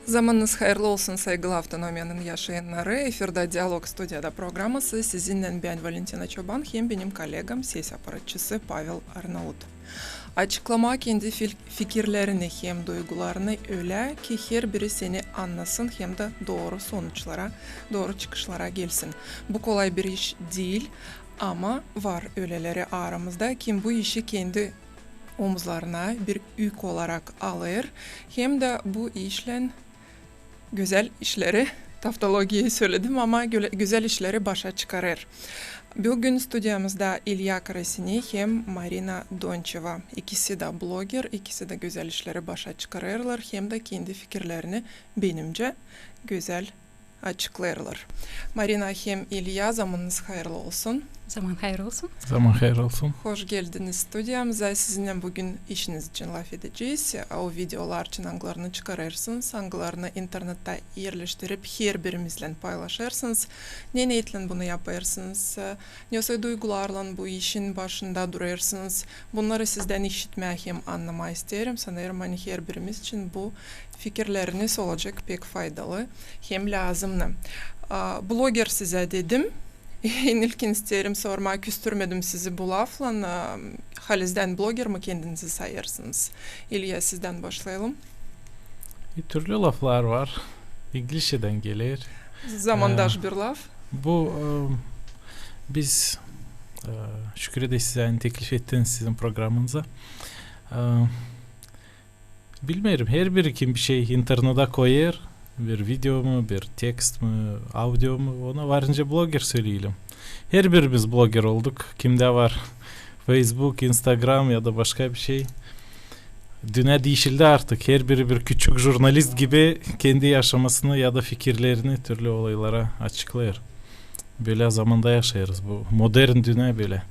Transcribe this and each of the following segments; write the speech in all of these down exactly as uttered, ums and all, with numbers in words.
Zamanınız hayırlı olsun, saygılı Avtonomiyanın yaşayannarı. Efirdä Dialog, studiyada programası. Sizinnän bän, Valentina Çoban, hem benim kollegam, ses aparatçısı Pavel Arnaut. Açıklamaa kendi fil-, fikirlerini hem duygularını ölä, ki herbiri seni annasın hem dä dooru sonuçlara, dooru çıkışlara gelsin. Bu kolay bir iş diil, ama var öleleri aramızda, kim bu işi kendi omuzlarına bir yük olarak alêr, hem dä bu işlän gözäl işleri, tavtologiyayı söledim, ama göle-, gözäl işleri başa çıkarêr. Büün studiyamızda İlya Krasini hem Marina Donçeva. İkisi dä bloger, ikisi dä gözäl işleri başa çıkarêrlar, hem dä kendi fikirlerini, benimcä, gözäl açıklêêrlar. Marina hem İlya, zamanınız hayırlı olsun. Zaman hayır olsun. Zaman hayır olsun. Hoş geldiniz studiyamıza. Sizinnän büün işiniz için laf edecez. O videolar için, angılarını çıkarêrsınız, angılarını internettä erleştirip, herbirimizlän paylaşêrsınız. Ne neetlän bunu yapêrsınız? Ne soy duygularlan bu işin başında durêrsınız? Bunnarı sizdän işitmää hem annamaa isteerim. Sanêrım, ani herbirimiz için bu fikirleriniz olacek pek faydalı hem lääzımnı. A, bloger sizä dedim. En ilkin isteerim sormaa, küstürmedim sizi bu laflan. A, halizdän bloger mi kendinizi sayêrsınız? İlya, sizdän başlayalım. E, türlü laflar var. İnglizcedän geler. Zamandaş bir laf. Bu, e, biz, e, şükür ederiz sizä, ani teklif ettiniz sizin programanıza. E, bilmeerim, herbiri kim bir şey internedä koyêr, bir video mu, bir tekst mi, audio mu, ona varınca bloger söleyelim. Herbirimiz bloger olduk. Kimdä var Facebook, Instagram ya da başka bir şey. Dünnä diişildi artık. Herbiri bir küçük jurnalist gibi kendi yaşamasını ya da fikirlerini türlü olaylara açıklêêr. Bölä zamanda yaşêêrız. Bu modern dünnä bölä.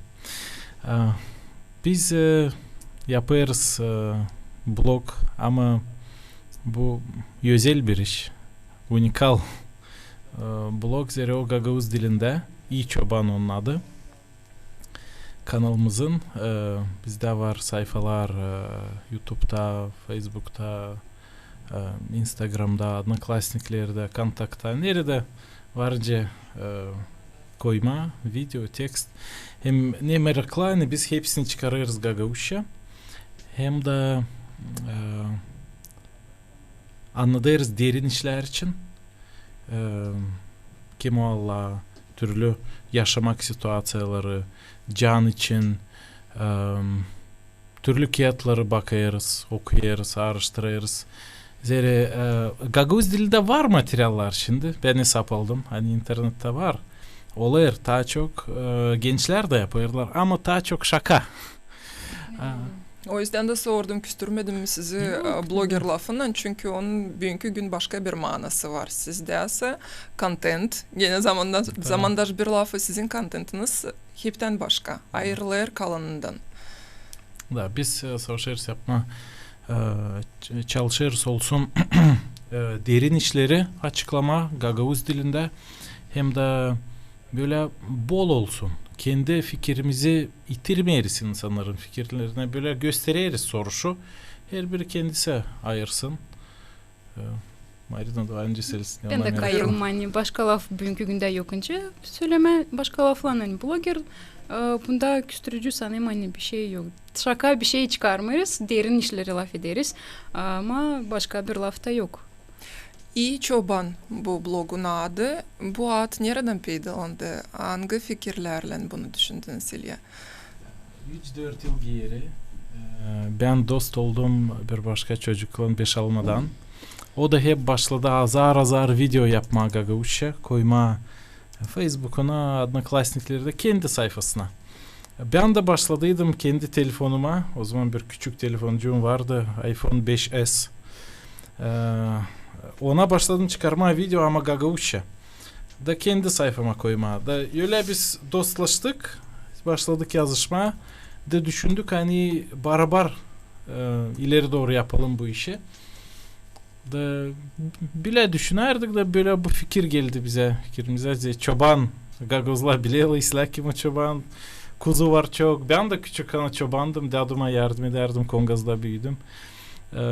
A, biz, e, yapêrız, e, blog, ama bu özel bir iş. Unikal, e, blog, zerä o gagauz dilindä. İi Çoban onun adı. Kanalımızın, e, bizdä var sayfalar, e, YouTube'da, Facebook'ta, e, Instagram'da, Odnoklassniklerdä, Kontaktta, neredä varınca, e, koymaa video, tekst. Hem ne meraklı, ani biz hepsini çıkarêrız gagauzça. Hem dä, e, annadêrız derin işlär için. E, kim o Allah, türlü yaşamak situaţiyaları, can için, e, türlü kiyatları bakêrız, okuyêrız, aaraştırêrız. Zerä, e, gagauz dilindä var materiallar şindi. Bän esap aldım, ani internettä var. Olêr, taa çok, e, gençlär dä yapêrlar, ama taa çok şaka. A. O üzdän dä sordum, küstürmedim mi sizi, e, bloger lafınnan, çünkü onun büünkü gün başka bir maanası var. Sizdäsä kontent, genä zamandaş bir lafı, sizin kontentiniz heptän başka, ayırılêr kalanından. Da, biz, e, savaşêrız yapmaa, e, ç-, çalışêrız olsun, e, derin işleri açıklamaa gagauz dilindä, hem dä bölä bol olsun. Kendi fikirimizi itirmeeriz insannarın fikirlerinä, bölä göstereriz soruşu. Herbiri kendisi ayırsın. E, Marina, da var nicä seniz. Bän dä kayılım, ani başka laf büünkü gündä yok nicä sölemää başka laflan, ani bloger, e, bunda küstürücü sanêrım, ani bir şey yok. Şaka bir şey çıkarmêêrız, derin işleri lafederiz, ama başka bir laf ta yok. İi Çoban bu blogun adı. Bu ad neredän peydalandı? Angı fikirlärlän bunu düşündünüz, İlya? Üç-dört yıl geeri, e, bän dost oldum bir başka çocuklan Beşalmadan. O da hep başladı azar-azar video yapmaa gagauzça, koymaa Facebookuna, Odnoklassniklerdä, kendi sayfasına. Bän dä başladıydım kendi telefonuma. O zaman bir küçük telefoncuum vardı, iPhone beş S. E, ona başladım çıkarmaa video, ama gagauzça. Da kendi sayfama koymaa. Da ölä biz dostlaştık, başladık yazışmaa. Da düşündük, ani barabar, e, ileri dooru yapalım bu işi. Da bölä düşünärdik da bölä bu fikir geldi bizä, fikirimizä, de çoban, gagauzlar bilerlär islää kim o çoban, kuzu var çok. Bän dä küçük ana çobandım, däduma yardım edärdim, Kongazda büüdüm. E,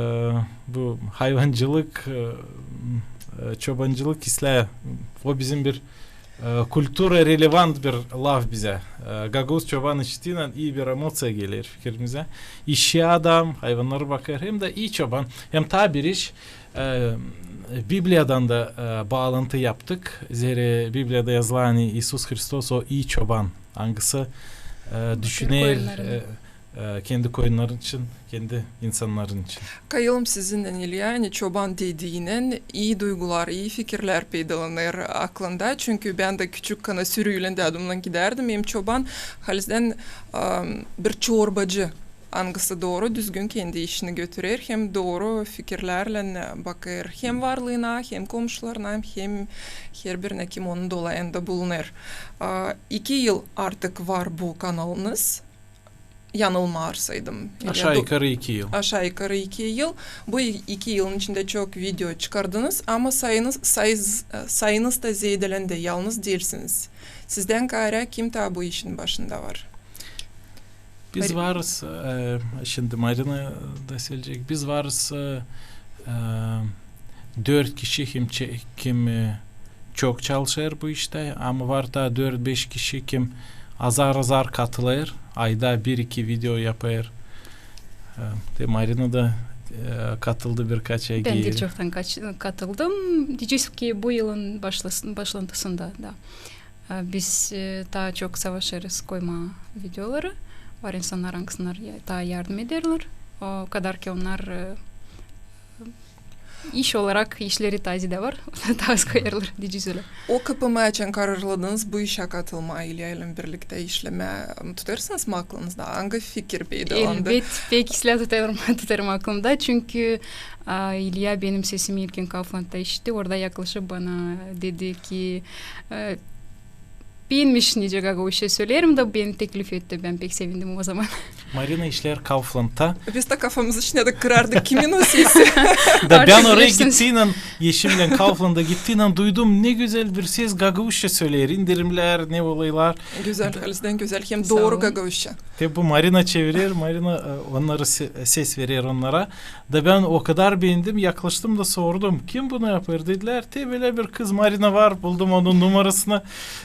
bu hayvancılık, e, e, çobancılık islää, o bizim bir e, kultura relevant bir laf bizä. E, gagauz çoban işitiynän ii bir emoţiya geler fikirimizä. İşçi adam, hayvannarı bakêr, hem dä ii çoban, hem taa bir iş, e, Bibliyadan da, e, baalantı yaptık. Zerä Bibliyada yazılı, ani İisus Hristos o ii çoban, angısı, e, düşüner, e, e, kendi koyunnarın için, kendi insannarın için. Kayılım sizinnän, İlya, ani çoban dediynän ii duygular, ii fikirlär peydalanêr aklında. Çünkü bän dä küçük ana sürüylän dädumnan gidärdim. Hem çoban halizdän, am, bir çorbacı, angısı dooru, düzgün kendi işini götürer, hem dooru fikirlärlän bakêr hem varlıına, hem komşularına, hem herbirinä, kim onun dolayında bulunêr. A, iki yıl artık var bu kanalınız. Yanılmarsaydım. Aşaa-yukarı iki yıl. Aşaa-yukarı iki yıl. Bu i-, iki yılın içindä çok video çıkardınız, ama sayınız, sayız-, e, sayınız da zeedelendi, yalnız diilsiniz. Sizdän kaarä kim taa bu işin başında var? Biz varız, e, şindi Marina da sölecek. Biz varız, e, e, dört kişi, kim çe-, kim, e, çok çalışêr bu iştä, ama var taa dört-beş kişi, kim azar-azar katılêr, ayda bir-iki video yapêr. E, te Marina da, e, katıldı birkaç ay geeri. Bän dä çoktan kaç-, katıldım. Deyecez ki, bu yılın başlas-, başlantısında da. E, biz, e, taa çok savaşêrız koymaa videoları. Var insannar, angısınnar ya-, taa yardım ederlär. O kadar ki onnar, e, iş olarak işleri taa zedä var. Taa az koyêrlar, deyecez ölä. O kapımı açan kararladınız bu işä katılmaa, İlya ilän birliktä işlemää, tutêrsınız mı aklınızda? Angı fikir peydalandı? Elbet, pek islää tutêrım, tutêrım aklımda. Çünkü, a, İlya benim sesimi ilkin Kauflandta işitti. Orada yaklaşıp bana dedi ki, e, beenmiş, nicä gagauzça söleerim, da beni teklif etti. Bän pek sevindim o zaman. Marina işleer Kauflandta. Biz dä kafamızı şindä kırardık, kimin o sesi. Da bän oraya gittiynän, eşimnän Kauflanda gittiynän duydum, ne gözäl bir ses, gagauzça söleer, indirimlär, ne olaylar. Gözäl, halizdän gözäl, hem dooru gagauzça. Te bu Marina çevirer, Marina, e, onnarı se-, ses verer onnara. Da bän o kadar beendim, yaklaştım da sordum, kim bunu yapêr? Dedilär, te bölä bir kız Marina var, buldum onun numarasını.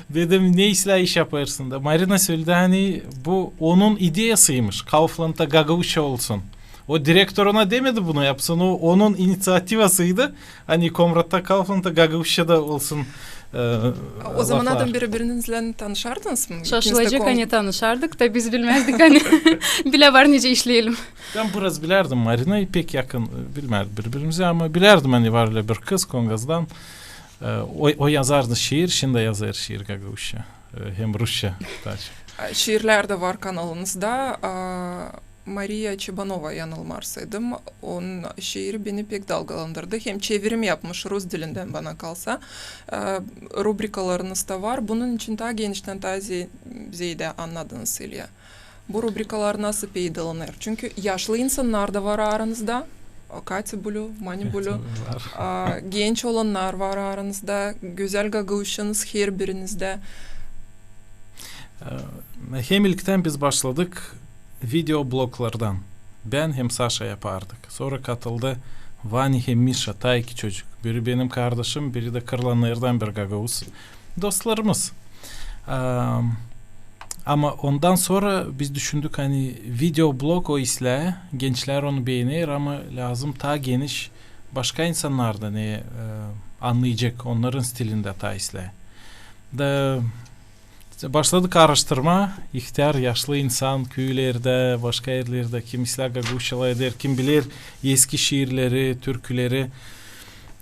Dedim, ne islää iş yapêrsın? Da Marina söledi, ani bu onun ideyasıymış, Kauflandta gagauzça olsun. O direktor ona demedi bunu yapsın, o onun iniţiativasıydı. Ani Komratta, Kauflandta gagauzça da olsun, e, laflar. O zaman adım biri-birinizlän tanışardınız mı? Şaşılacek, ani tanışardık da biz bilmäzdik, ani bilä var nicä işleyelim. Bän biraz bilärdim Marinayı, pek yakın, e, bilmärdik biri-birimizä, ama bilärdim, ani var ölä bir kız Kongazdan. E, o, o yazardı şiir, şindi yazêr şiir gagauzça, e, hem rusça taa çok. A, şiirlär dä var kanalınızda. A, Mariya Çebanova, yanılmarsaydım, onun şiiri beni pek dalgalandırdı. Hem çevirim yapmış rus dilindän, bana kalsa. E, rubrikalarınız da var. Bunun için taa geniştän, taa ze-, zeedä annadınız, İlya. Bu rubrikalar nasıl peydalanêr? Çünkü yaşlı insannar da var aranızda. A, Katya Bulü, Mani Bulü. A, genç olannar var aranızda. Gözäl gagauzçanız herbirinizde. E, hem ilktän biz başladık video bloglardan. Bän hem Saşa yapardık. Sora katıldı Vani hem Mişa, taa iki çocuk. Biri benim kardaşım, biri dä Kırlanıırdan bir gagauz. Dostlarımız. Am, ama ondan sora biz düşündük, ani video blog o islää, gençlär onu beener, ama lääzım taa geniş, başka insannar da ne, e, annayacek, onnarın stilindä taa islää. Da başladık aaraştırmaa, ihtär, yaşlı insan, küülerdä, başka erlerdä, kim islää gagauzça lafeder, kim biler eski şiirleri, türküleri.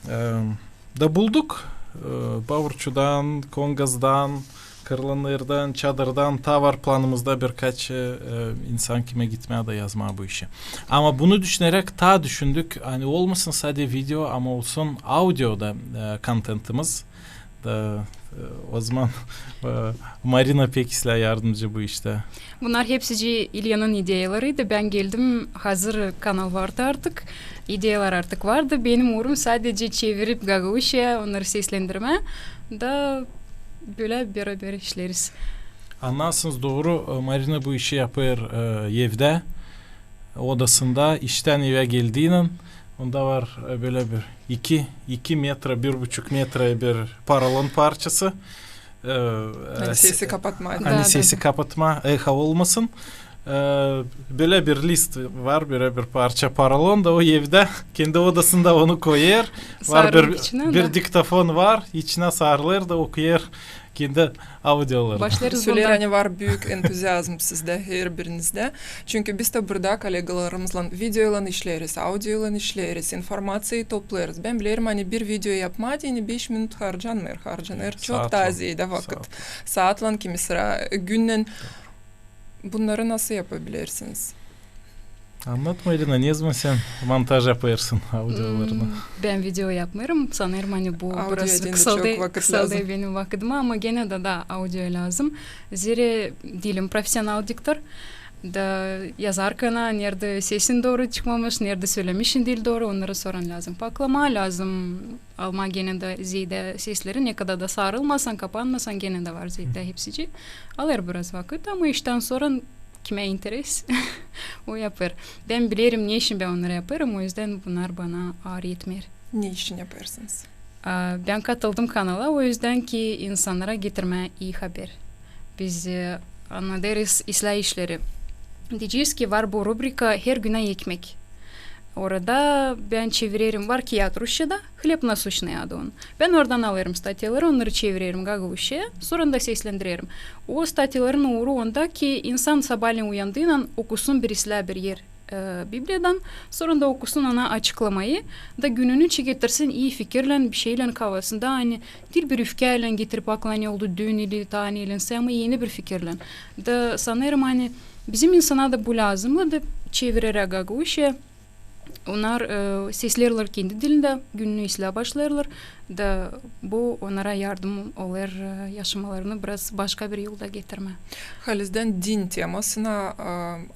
E, da bulduk, e, Bavurçudan, Kongazdan, Kırlanıırdan, Çadırdan, taa var planımızda birkaç, e, insan, kimä gitmää da yazmaa bu işi. Ama bunu düşüneräk taa düşündük, ani olmasın sade video, ama olsun audio da, e, kontentimiz. Da, e, ozaman, e, Marina pek islää yardımcı bu iştä. Bunnar hepsicii İlyanın ideyalarıydı. Bän geldim, hazır kanal vardı artık. İdeyalar artık vardı. Benim uurum sadece çevirip gagauzçaya, onnarı seslendirmää. Da bölä beraber işleriz. Annêêrsınız, dooru, e, Marina bu işi yapêr, e, evdä, odasında, iştän evä geldiynän. Onda var, e, bölä bir iki, iki metra, bir buçuk metra bir porolon parçası. E, e, ani sesi kapatmaa. Ani sesi kapatmaa, eho olmasın. E, bölä bir list var, bölä bir parça porolon da o evdä, kendi odasında onu koyêr. Var bir, bir diktofon var, içinä saarılêr da okuyêr kendi audiolarını. Başlêêrız bundan. Söleyim, ani var büük entuziazm sizdä, herbirinizdä. Çünkü biz dä burada kollegalarımızlan videoylan işleeriz, audioylan işleeriz, informaţiyayı toplêêrız. Bän bilerim, ani bir video yapmaa deyni beş minut harcanêr, harcanêr çok taa zeedä vakıt. Saatlan, kimi sıra günnän. Bunnarı nasıl yapabilersiniz? Annat, Marina, nezaman sän montaj yapêrsın audiolarını? Hmm, bän video yapmêêrım. Sanêrım, ani bu biraz kısaldı, kısaldı benim vakıdıma, ama genä dä, da, audio lääzım. Zerä diilim profesional diktor. Da yazarkana, neredä sesin dooru çıkmamış, neredä sölemişin diil dooru, onnarı soran lääzım paklamaa, lääzım almaa genä dä zeedä sesleri, ne kadar da saarılmasan, kapanmasan, genä dä var zeedä hepsicii. Alêr biraz vakıt, ama iştän sora kimä interes, o yapêr. Bän bilerim, ne için bän onnarı yapêrım, o üzdän bunnar bana aar etmeer. Ne için yapêrsınız? A, bän katıldım kanala o üzdän, ki insannara getirmää ii haber. Biz, e, annadêrız islää işleri. Deyecez ki, var bu rubrika "Her günä ekmek". Orada bän çevirerim, var kiyat rusçada, "Хлеб насущный" adı onun. Bän oradan alêrım statyaları, onnarı çevirerim gagauzçaya, sora da seslendirerim. O statyaların uuru onda, ki insan sabaalän uyandıynan okusun bir islää bir er, e, Bibliyadan, sora da okusun ona açıklamayı, da gününü çeketirsin ii fikirlän, bir şeylän kafasında, ani diil bir üfkäylän getirip aklına, ne oldu düün ili taa nelensä, ama eni bir fikirlän. Da sanêrım, ani bizim insana da bu lääzımnı da çeviräk gagauzçaya. Onnar, e, sesleerlär kendi dilindä, gününü islää başlêêrlar, da bu onnara yardım olêr, e, yaşamalarını biraz başka bir yolda getirmää. Halizdän din temasına, e,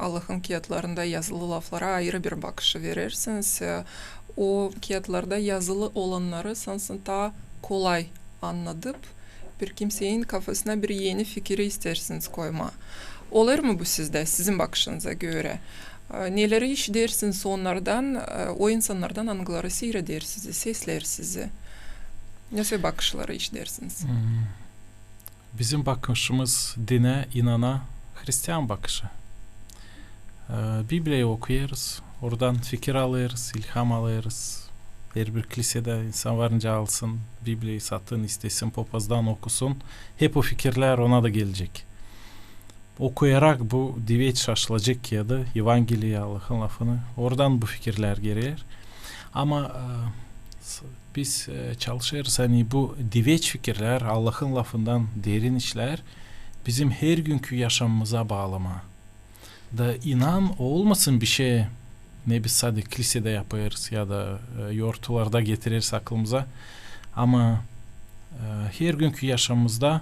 Allahın kiyatlarında yazılı laflara ayırı bir bakışı verersiniz. E, o kiyatlarda yazılı olannarı sansın taa kolay annadıp, bir kimseyin kafasına bir eni fikiri isteersiniz koymaa. Olêr mı bu sizdä, sizin bakışınıza görä? E, neleri işidersiniz onnardan, e, o insannardan, angıları siireder sizi, sesleer sizi? Nasıl bakışları işidersiniz? Hmm. Bizim bakışımız dinä, inana, hristian bakışı. E, Bibliyayı okuyêrız, oradan fikir alêrız, ilham alêrız. Herbir klisedä insan varınca alsın Bibliyayı, satın, istesin, popazdan okusun. Hep o fikirlär ona da gelecek. Okuyarak bu diveç aşılacek kiyadı, Evangeliyi, Allahın lafını, oradan bu fikirlär geler. Ama, e, s-, biz, e, çalışêrız, ani bu diveç fikirlär, Allahın lafından derin işlär bizim hergünkü yaşamamıza baalamaa. Da inan olmasın bir şey, ne biz sade klisedä yapêrız ya da, e, yortularda getireriz aklımıza. Ama, e, hergünkü yaşamamızda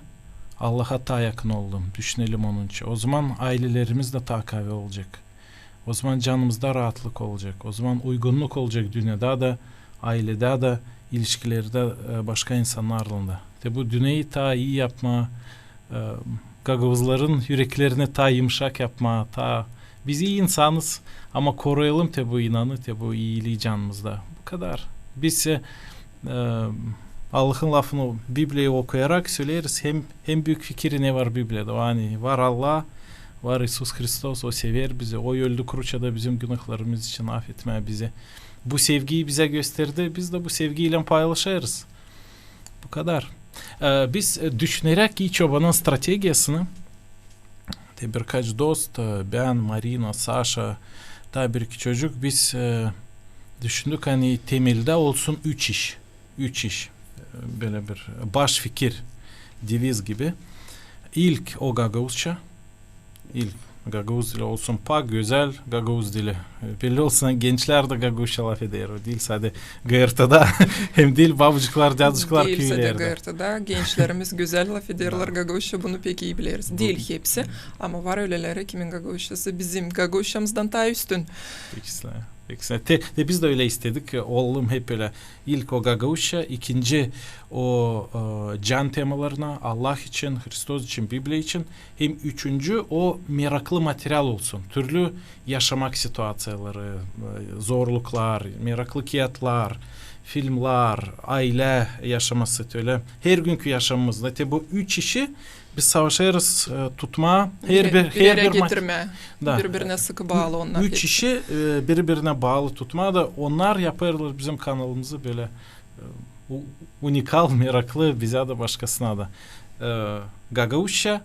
Allaha taa yakın olalım, düşünelim onun için. Ozaman aylelerimiz dä taa kaavi olacek. Ozaman canımızda raatlık olacek. Ozaman uygunnuk olacek dünnedä dä, ayledä dä, ilişkilerdä, e, başka insannarlan da. Te bu dünneyi taa ii yapmaa, e, gagauzların üreklerini taa yımşak yapmaa, taa biz ii insanız, ama koruyalım te bu inanı, te bu iilii canımızda. Bu kadar. Biz, e, e, Allahın lafını, Bibliyayı okuyarak söleeriz, hem, hem büük fikiri ne var Bibliyada. O, ani var Allah, var İisus Hristos, o sever bizi, o öldü kruçada bizim günahlarımız için, afetmää bizi. Bu sevgiyi bizä gösterdi, biz dä bu sevgiylän paylaşêrız. Bu kadar. E, biz, e, düşüneräk İi Çobanın strategiyasını, te birkaç dost, e, bän, Marina, Saşa, taa bir-iki çocuk, biz, e, düşündük, ani temeldä olsun üç iş. Üç iş. E, bölä bir baş fikir, deviz gibi. İlk o gagauzça. İlk Gagauz dili olsun pak gözäl gagauz dili. E, belli olsun, gençlär dä gagauzça lafeder. O diil sade G R T-da, hem diil babucuklar, däducuklar küülerdä. Diil sade G R T-da, gençlerimiz gözäl lafederlär gagauzça, bunu pek ii bileriz. Diil hepsi, ama var öleleri, kimin gagauzçası bizim gagauzçamızdan taa üstün. Pek islää. Pek islää. Te, te biz dä ölä istedik, e, olalım hep ölä. İlk o gagauzça, ikinci o, e, can temalarına, Allah için, Hristos için, Bibliya için, hem üçüncü o meraklı material olsun. Türlü yaşamak situaţiyaları, e, zorluklar, meraklı kiyatlar, filmlär, aylä yaşaması, ölä hergünkü yaşamamızda. Te bu üç işi biz savaşêrız, e, tutmaa. Her bir, bir, bir erä getirmää. Da. Bir-birinä sıkı baalı onnar. Üç işi, e, biri-birinä baalı tutmaa da onnar yapêrlar bizim kanalımızı bölä, e, u-, unikal, meraklı bizä dä, başkasına da. E, gagauzça,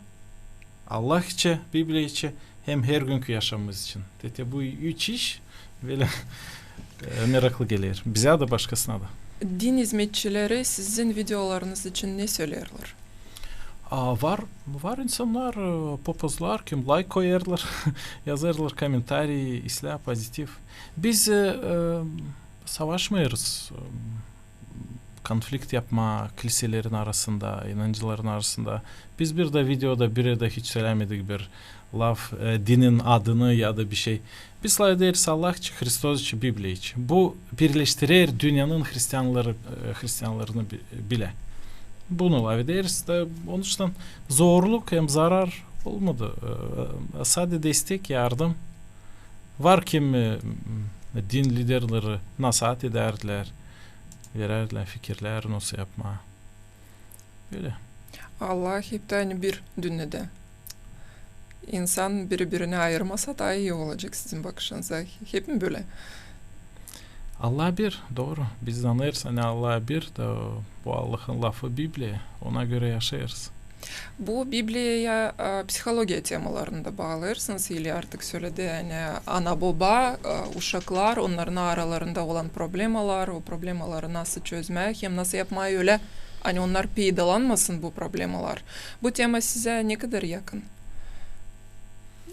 Allah için, Bibliya için, hem hergünkü yaşamamız için. Te, te bu üç iş bölä, e, meraklı geler bizä dä, başkasına da. Din izmetçileri sizin videolarınız için ne söleerlär? A, var, var insannar, e, papazlar, kim layk koyêrlar, yazêrlar komentariy, islää, pozitiv. Biz, e, e, savaşmêêrız, e, konflikt yapmaa kiliselerinin arasında, inancıların arasında. Biz bir dä videoda, bir dä hiç sölämedik bir laf, e, dinin adını ya da bişey. Biz lafederiz Allah için, Hristos için, Bibliya için. Bu birleştirer dünnenin hristianları, e, hristianlarını bi-, bilä. Bunu lafederiz dä, onuştan zorluk hem zarar olmadı. E, sade destek, yardım. Var kimi, m, din liderleri nasaat edärdilär, verärdilär fikirlär, nasıl yapmaa. Bölä. Allah hep dä ani bir dünnedä. İnsan biri-birini ayırmasa, taa ii olacek sizin bakışınıza. Hep mi bölä? Allah bir, dooru. Biz anêêrız, ani Allah bir, da bu Allahın lafı Bibliya, ona görä yaşêêrız. Bu Bibliyaya, e, psihologiya temalarını da baalêêrsınız, İlya artık söledi, ani ana-boba, e, uşaklar, onnarın aralarında olan problemalar, o problemaları nasıl çözmää hem nasıl yapmaa ölä, ani onnar peydalanmasın bu problemalar. Bu tema sizä ne kadar yakın?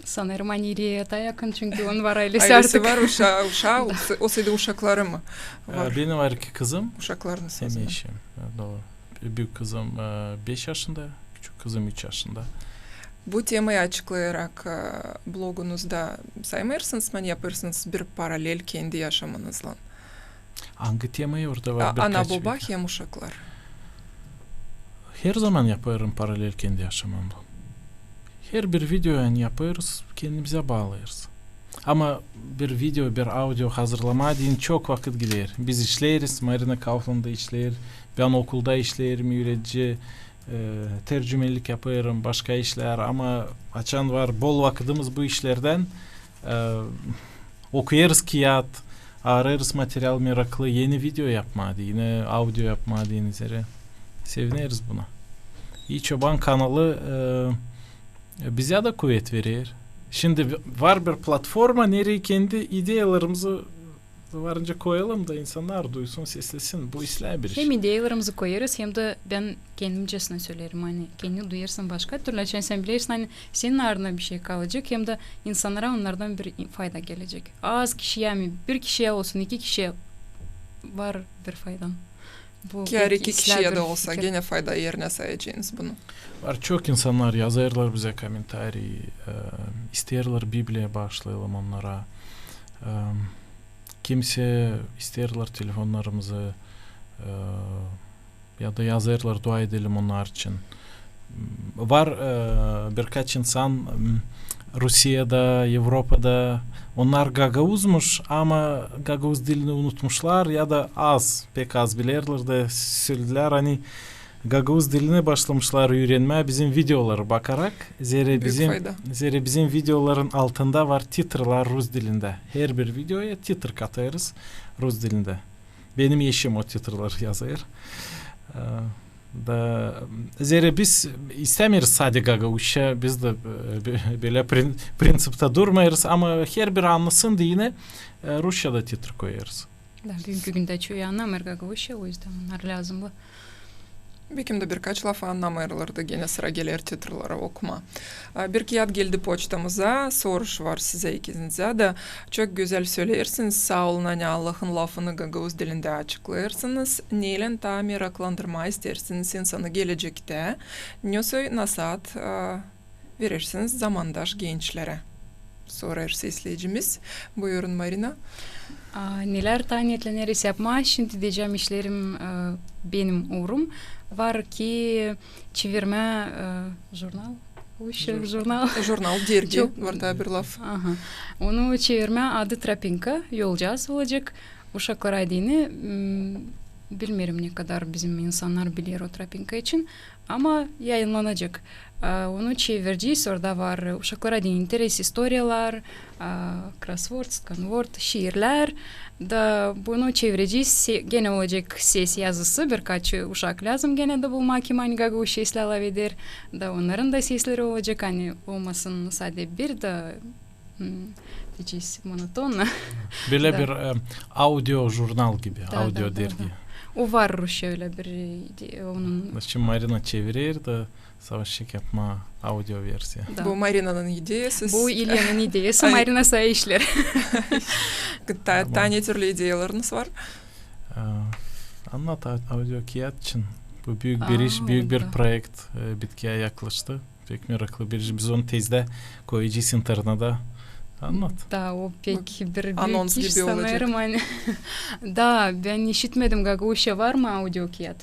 Sanêrım, ani İlyaya taa yakın, çünkü onun var aylesi artık. Aylesi var, uşaa, uşaa, o, o sade uşakları mı var? E, benim var iki kızım. Uşaklarınız var. Hem eşim, e, dooru. Büük kızım, e, beş yaşında, küçük kızım üç yaşında. Bu temayı açıklayarak, e, blogunuzda saymêêrsınız mı, ani yapêrsınız bir paralel kendi yaşamanızlan? Angı temayı? Orada var birkaç video. Ana-boba hem uşaklar. Her zaman yapêrım paralel kendi yaşamamdan. Her bir video, ani yapêrız, kendimizä baalêêrız. Ama bir video, bir audio hazırlamaa deyni çok vakıt gider. Biz işleeriz, Marina Kaufman da işleer, bän okulda işleerim, üüredici, e, tercümelik yapêrım, başka işlär. Ama açan var bol vakıdımız bu işlerdän, e, okuyêrız kiyat, arêêrız material meraklı, eni video yapmaa deyni, audio yapmaa deyni, zerä sevineriz buna. İi Çoban kanalı, e, bizä dä kuvet verer. Şindi var bir platforma, nereyi kendi ideyalarımızı varınca koyalım da insannar duysun, seslesin. Bu islää bir iş. Hem ideyalarımızı koyêrız, hem dä bän kendimcesinä söleerim, ani kendini duyêrsın başka türlü, açan sän bilersin, ani senin aarına bişey kalacek, hem dä insannara onnardan bir fayda gelecek. Az kişiyä mi, bir kişiyä olsun, iki kişiyä, var bir faydan. Bu pek islää bir fikir. Kiyär iki kişiyä dä olsa, genä fayda erinä sayacenız bunu. Var çok insannar yazêrlar bizä komentariy, e, isteerlär Bibliya baaşlayalım onnara. E, kimisi isteerlär telefonnarımızı, e, ya da yazêrlar, dua edelim onnar için. Var, e, birkaç insan, m, Rusiyada, Evropada, onnar gagauzmuş, ama gagauz dilini unutmuşlar ya da az, pek az bilerlär da söledilär, ani gagauz dilini başlamışlar üürenmää bizim videoları bakarak. Büük fayda. Zerä bizim videoların altında var titrlar rus dilindä. Herbir videoya titr katêrız rus dilindä. Benim eşim o titrları yazêr. E, da, zerä biz istämeeriz sade gagauzça, biz dä, e, bö-, bölä prin-, prinţiptä durmêêrız, ama herbir annasın deyni, e, rusçada titr koyêrız. Da, büünkü gündä çoyu annamêêr gagauzça, o üzdän onnar lääzımlı. Bekim dä birkaç lafı annamêêrlar da genä sıra geler titrlere okuma. A, bir kiyat geldi poçtamıza, soruş var sizä ikinizä dä. Çok gözäl söleersiniz, saa olun, ani Allahın lafını gagauz dilindä açıklêêrsınız. Neylän taa meraklandırmaa isteersiniz insanı gelecektä? Nesoy nasaat, a, verersiniz zamandaş gençlerä? Sorêr sesleyicimiz. Buyurun, Marina. A, nelär taa neetleneris yapmaa, şindi deyecäm işlerim, e, benim uurum. Var ki çevirmää, e, jurnal. Uşak jurnal. Jurnal, dergi, var taa bir laf. Aha. Onu çevirmää, adı Tropinka, yolcaaz olacek. Uşaklara deyni, m, bilmeerim, ne kadar bizim insannar biler o Tropinka için, ama yayınlanacek. A, onu çevirecez, orada var uşaklara deyni interes, istoriyalar, a, krosvord, skanvord, şiirlär. Da bunu çevirecez, se-, genä olacek ses yazısı, birkaç uşak lääzım genä dä bulmaa, kim ani gagauz seslä lafeder. Da onnarın da sesleri olacek, ani olmasın sade bir da, m, deyecez, monotonno. Bölä bir, e, audio jurnal gibi, audio dergi. O var rusça ölä bir, e, de-, onun. Şindi Marina çevirer da savaşacek yapmaa audio versiya. Da. Bu Marinanın ideyası. Bu İlyanın ideyası, Marina saa işleer. Taa, taa ne türlü ideyalarınız var? E, annat a-, audio kiyat için. Bu büük bir iş, büük bir proekt, e, bitkiyä yaklaştı. Pek meraklı bir iş. Biz onu tezdä koyacez internetä. Annat. Da, o pek bir büük iş gibi olacek. Anons sanêrım, ani. Da, bän işitmedim, gagauzça var mı audio kiyat?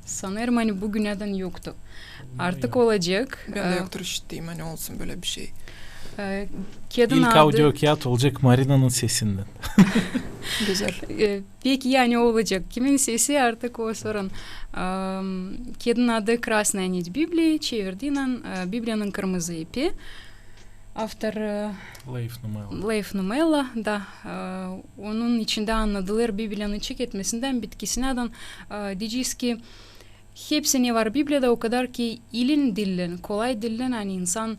Sanêrım, ani bu günädän yoktu. Artık olacek. Bän dä yoktur işittiim, ani olsun bölä bir şey. E, kiyadın adı... İlk audio kiyat olacek Marinanın sesindän. Gözäl. E, pek ii, ani olacek. Kimin sesi, artık o sorun. Am, kiyadın adı Krasnaya nit Bibliya, çevirdiynän, e, Bibliyanın kırmızı ipi. Avtor, e, Leif Numella. Leif Numella, da. E, onun içindä annadılar Bibliyanın çeketmesindän, bitkisinädän, e, deyecez ki, hepsi ne var Bibliyada, o kadar ki ilin dillän, kolay dillän, ani insan,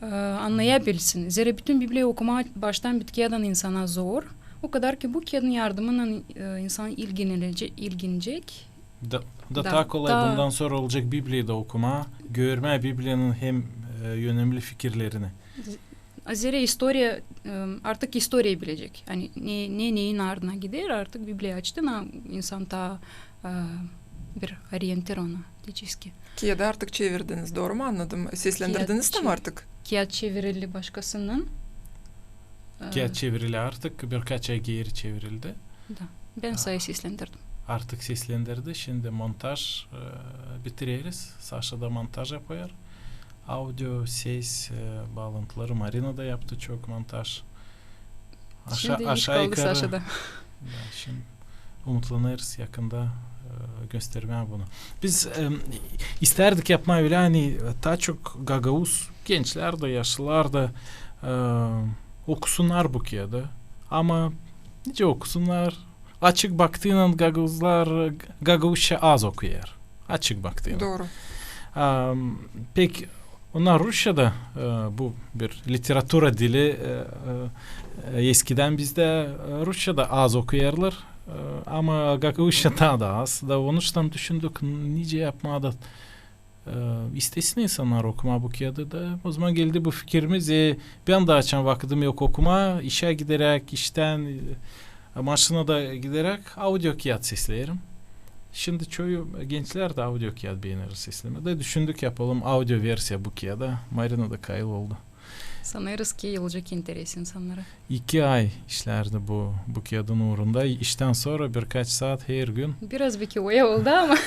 e, annayabilsin. Zerä bütün Bibliyayı okumaa baştan bitkiyädän insana zor. O kadar ki bu kiyadın yardımınnan, e, insan ilgilenecek, ilgilenecek. Da, da taa kolay bundan sora olacek Bibliyayı da okumaa, görmää Bibliyanın hem, e, önemli fikirlerini. Zerä istoriya, e, artık istoriyayı bilecek. Ani ne, ne, neyin ardına gider, artık Bibliya açtı, na, insan taa, e, bir orientir ona, deyecez ki. Kiyadı artık çevirdiniz, dooru mu annadım? Seslendirdiniz dä mi artık? Kiyat çevirildi başkasının. E, kiyat çevirildi artık, birkaç ay geeri çevirildi. Da. Bän saa seslendirdim. Artık seslendirdi. Şindi montaj, e, bitireriz. Saşa da montaj yapêr. Audio, ses, e, baalantıları Marina da yaptı çok montaj. Şindi iş kaldı Saşada. Da, şindi umutlanêrız yakında, e, göstermää bunu. Biz, e, istärdik yapmaa ölä, ani taa çok gagauz gençlär dä, yaşlılar da, e, okusunnar bu kiyadı. Ama nicä okusunnar? Açık baktıynan gagauzlar, gagauzça az okuyêr. Açık baktıynan. Dooru. Am, pek, onnar rusça da, e, bu bir literatura dili, e, e, eskidän bizdä, e, rusça da az okuyêrlar, e, ama gagauzça taa da az. Da onuştan düşündük, nicä yapmaa da, e, istesin insannar okumaa bu kiyadı da. Ozaman geldi bu fikirimiz, e, bän dä açan vakıdım yok okumaa, işä gideräk, iştän, e, maşinada gideräk audio kiyat sesleerim. Şindi çoyu gençlär dä audio kiyat beener seslemää. Da düşündük, yapalım audio versiya bu kiyada. Marina da kayıl oldu. Sanêrız ki olacek interes insannara. İki ay işlärdi bu, bu kiyadın uurunda. İştän sora birkaç saat her gün. Biraz beki oya oldu ama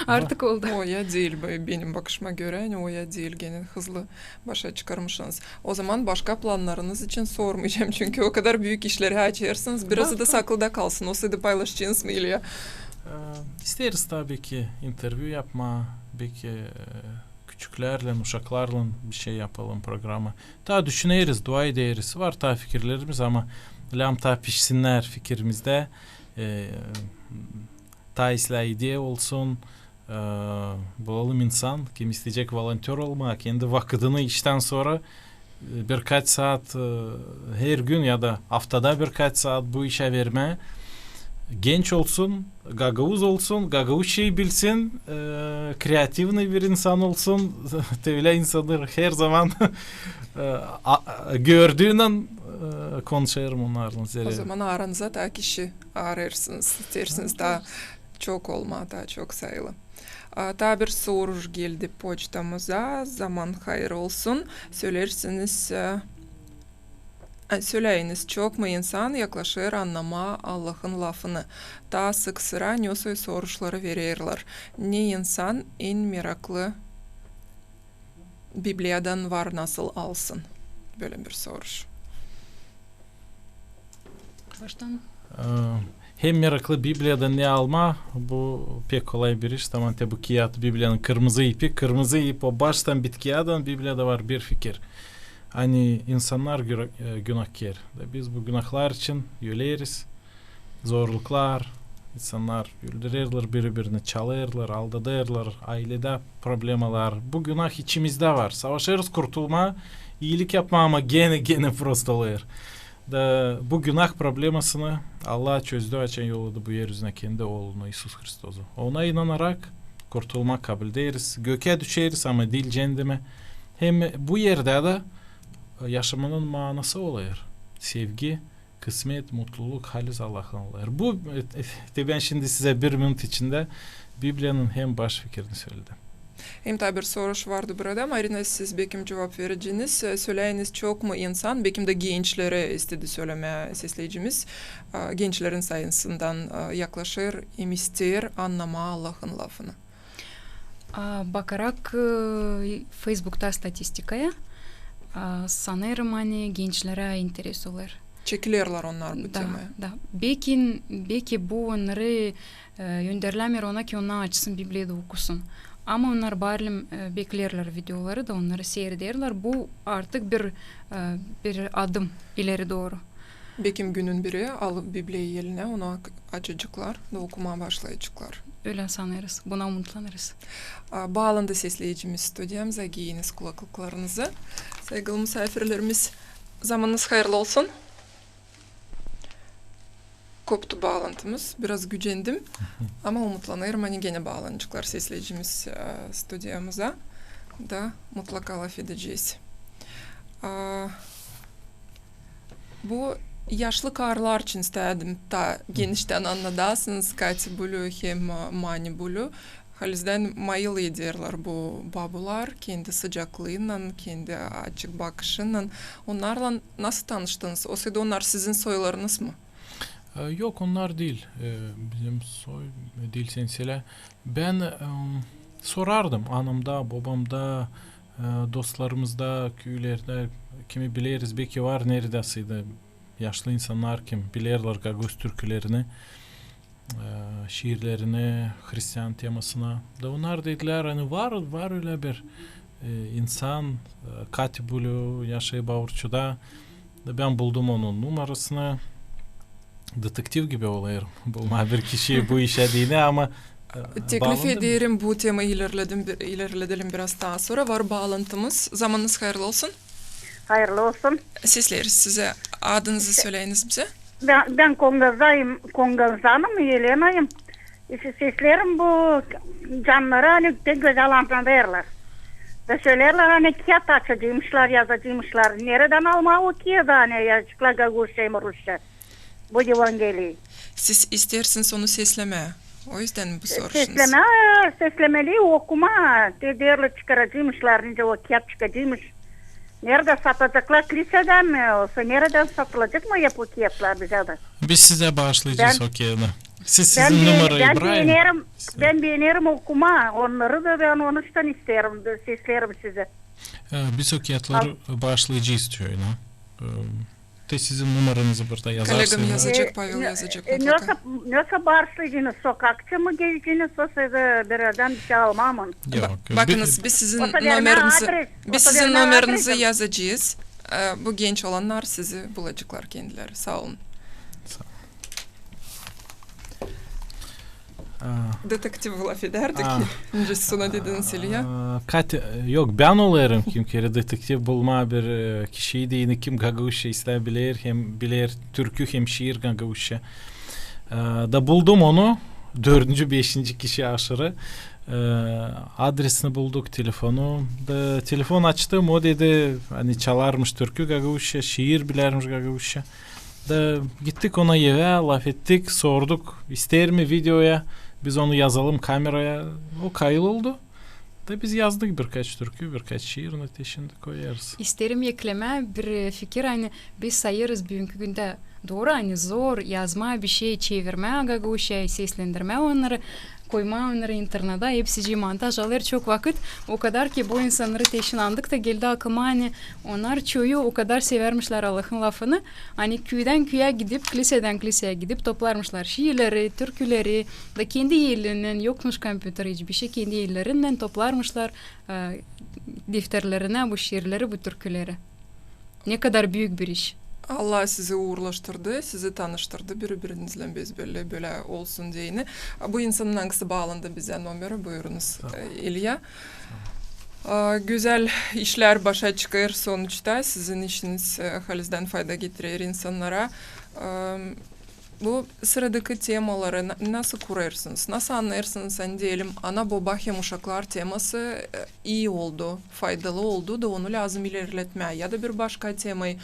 artık oldu. Oya diil, be-, benim bakışıma görä, ani oya diil, genä hızlı başa çıkarmışsınız. Ozaman başka plannarınız için sormayacam, çünkü o kadar büük işleri açêrsınız. Birazı da saklıda kalsın. Olsaydı paylaşacanız mı, İlya? E, isteeriz tabii ki intervyu yapmaa, beki, e, küçüklärlän, uşaklarlan bir şey yapalım, programı. Taa düşüneriz, dua ederiz. Var taa fikirlerimiz, ama lääzım taa pişsinnär fikirimizdä. E, taa islää ideya olsun, e, bulalım insan, kim isteyecek volontör olmaa, kendi vakıdını iştän sora, e, birkaç saat, e, her gün ya da aftada birkaç saat bu işä vermää. genç olsun, gagauz olsun, gagauzçayı bilsin, e, kreativnıy bir insan olsun. Te ölä insannar herzaman, e, a-, gördüünän, e, konuşêrım onnarlan. Ozaman aranıza taa kişi arêrsınız, isteersiniz taa çok olmaa, taa çok sayılı. A, taa bir soruş geldi poçtamıza. Zaman hayır olsun. Söleersiniz, e, e, söläyiniz, çok mu insan yaklaşêr annamaa Allahın lafını? Taa sık-sıra ne soy soruşları vererlär. Ne insan en meraklı Bibliyadan var nasıl alsın? Bölä bir soruş. Baştan. E, hem meraklı Bibliyadan ne almaa, bu pek kolay bir iş. Taman te bu kiyat, Bibliyanın kırmızı ipi, kırmızı ip, o baştan bitkiyadan Bibliyada var bir fikir. Ani insannar güra-, e, günahkär. Da biz bu günahlar için öleriz. Zorluklar, insannar öldürerlär biri-birini, çalêrlar, aldadêrlar, ayledä problemalar. Bu günah içimizdä var. Savaşêrız kurtulmaa, iilik yapmaa, ama genä, genä prost olêr. Da bu günah problemasını Allah çözdü, açan yolladı bu er üzünä kendi Oolunu, İisus Hristosu. Ona inanarak kurtulmaa kabulderiz. Gökä düşeriz, ama diil cendeme. Hem bu erdä dä, e, yaşamanın maanası olêr. Sevgi, kısmet, mutluluk halis Allahın olêr. Bu, e, e, te bän şindi sizä bir minut içindä Bibliyanın hem baş fikirini söledim. Hem taa bir soruş vardı burada. Marina, siz bekim cuvap vereceniz. E, söläyiniz, çok mu insan, bekim dä gençleri istedi sölemää sesleyicimiz, e, gençlerin sayısından, e, yaklaşêr hem isteer annamaa Allahın lafını? A, bakarak, e, Feysbukta statistikaya, a, sanêrım, ani gençlerä interes olêr. Çekilerlär onnar bu temaya. Da, da. Beki, beki bu onnarı, e, önderlämeer ona, ki onnar açsın Bibliyayı da okusun. Ama onnar baarli, e, beklerlär videoları da, onnarı siirderlär. Bu artık bir, e, bir adım ileri dooru. Bekim günün biri alıp Bibliyayı elinä, onu ak-, açaceklar da okumaa başlayaceklar. Ölä sanêrız, buna umutlanêrız. A, baalantı sesleyicimiz studiyamıza, giyiniz kulaklıklarınızı. Saygılı musaafirlerimiz, zamanınız hayırlı olsun. Koptu baalantımız, biraz gücendim. Ama umutlanêrım, ani genä baalanaceklar sesleyicimiz, e, studiyamıza. Da mutlaka lafedecez. A, bu yaşlı karılar için istädim taa geniştän annadasınız, Kati bulü hem, e, Mani bulü. Halizdän mayıl ederlär bu babular, kendi sıcaklıınnan, kendi açık bakışınnan. Onnarlan nasıl tanıştınız? Osaydı onnar sizin soylarınız mı? E, yok, onnar diil. E, bizim soy, e, diil, sän sölä. Bän, em, sorardım anamda, bobamda, e, dostlarımızda, küülerdä, kimi bileriz, beki var neredäsä dä yaşlı insannar, kim bilerlär gagauz türkülerini, e, şiirlerini, hristian temasına. Da onnar dedilär, ani var, var ölä bir, e, insan, e, Kati bulü, yaşêêr Baurçuda. Da bän buldum onun numarasını. Detektiv gibi olêrım bulmaa bir kişiyi bu işä deyni, ama, e, teklif ederim, bu temayı ilerledim bir-, ilerledelim biraz taa sora. Var baalantımız. Zamanınız hayırlı olsun. Hayırlı olsun. Sesleriz sizi. Adınızı söläyiniz bizä. Bän, bän Kongazdayım, Kongazdayım, Elenayım. Se-, seslerim bu cannarı, ani pek gözäl annadêrlar. Da söleerlär, ani kiyat açaceymışlar, yazaceymışlar. Neredän almaa o kiyadı, ani yazaceklar gagauzça hem rusça bu Evangeliyi? Siz isteersiniz onu seslemää. O üzdän bu soruşunuz. Seslemää, seslemeli, okumaa. Te deerlär, çıkaraceymışlar, nicä o kiyat çıkaceymış. Neredä sataceklar, klisedä mi, osa neredä satılacek mı hep o kiyatlar bizä dä? Biz sizä baaşlayacez o kiyadı. Siz, sizin numarayı bırakın. Bän beenerim, bän beenerim okumaa, onnarı da bän onuştan isteerim, seslerim sizi. E, biz o kiyatları baaşlayacez diyor, ne? E, te sizin numaranızı burada yazarsınız. Kollegam yazacek, Pavel yazacek mutlaka. Nesoy, nesoy baaşlayacez, sokakta mı gezecez, osa da bir adam bir şey almam. Yok. Bakınız, biz sizin numaranızı, biz sizin numaranızı yazacez. E, bu genç olannar sizi bulaceklar kendileri. Saa olun. Detektiv lafedärdik. Nicä sona dedin, Silya? Kati, yok, bän olêrım kimkerä detektiv bulmaa bir, e, kişiyi deyni, kim gagauzça islää biler, hem biler türkü, hem şiir gagauzça. E, da buldum onu, dördüncü, beşinci kişi aşırı. E, adresini bulduk, telefonu. Da telefon açtım, o dedi, ani çalarmış türkü gagauzça, şiir bilärmiş gagauzça. Da gittik ona evä, lafettik, sorduk, isteer mi videoya, biz onu yazalım kameraya. O kayıl oldu. Da biz yazdık birkaç türkü, birkaç şiir, onu te şindi koyarız. İsteerim eklemää bir, e, fikir, ani biz sayêrız büünkü gündä dooru, ani zor yazmaa bişey, çevirmää gagauzçaya, seslendirmää onnarı, koymaa onnarı internedä, hepsicii montaj alêr çok vakıt. O kadar ki bu insannarı te şindi andık da geldi aklıma, ani onnar çoyu o kadar sevärmişlär Allahın lafını, ani küüdän küüyä gidip, klisedän kliseyä gidip toplarmışlar şiirleri, türküleri, da kendi ellerinnän, yokmuş kompüter hiç bişey, kendi ellerinnän toplarmışlar, e, defterlerinä bu şiirleri, bu türküleri. Ne kadar büük bir iş. Allah sizi uurlaştırdı, sizi tanıştırdı biri-biriinizlän, biz bölä, bölä olsun deyni. Bu insanın angısı baalandı bizä nomeri, buyurunuz, e, İlya. A, gözäl işlär başa çıkêr sonuçta, sizin işiniz, e, halizdän fayda getirer insannara. E, bu sıradakı temaları na-, nasıl kurêrsınız, nasıl annêêrsınız, ani deyelim, ana-boba hem uşaklar teması, e, ii oldu, faydalı oldu da onu lääzım ilerletmää, ya da bir başka temayı,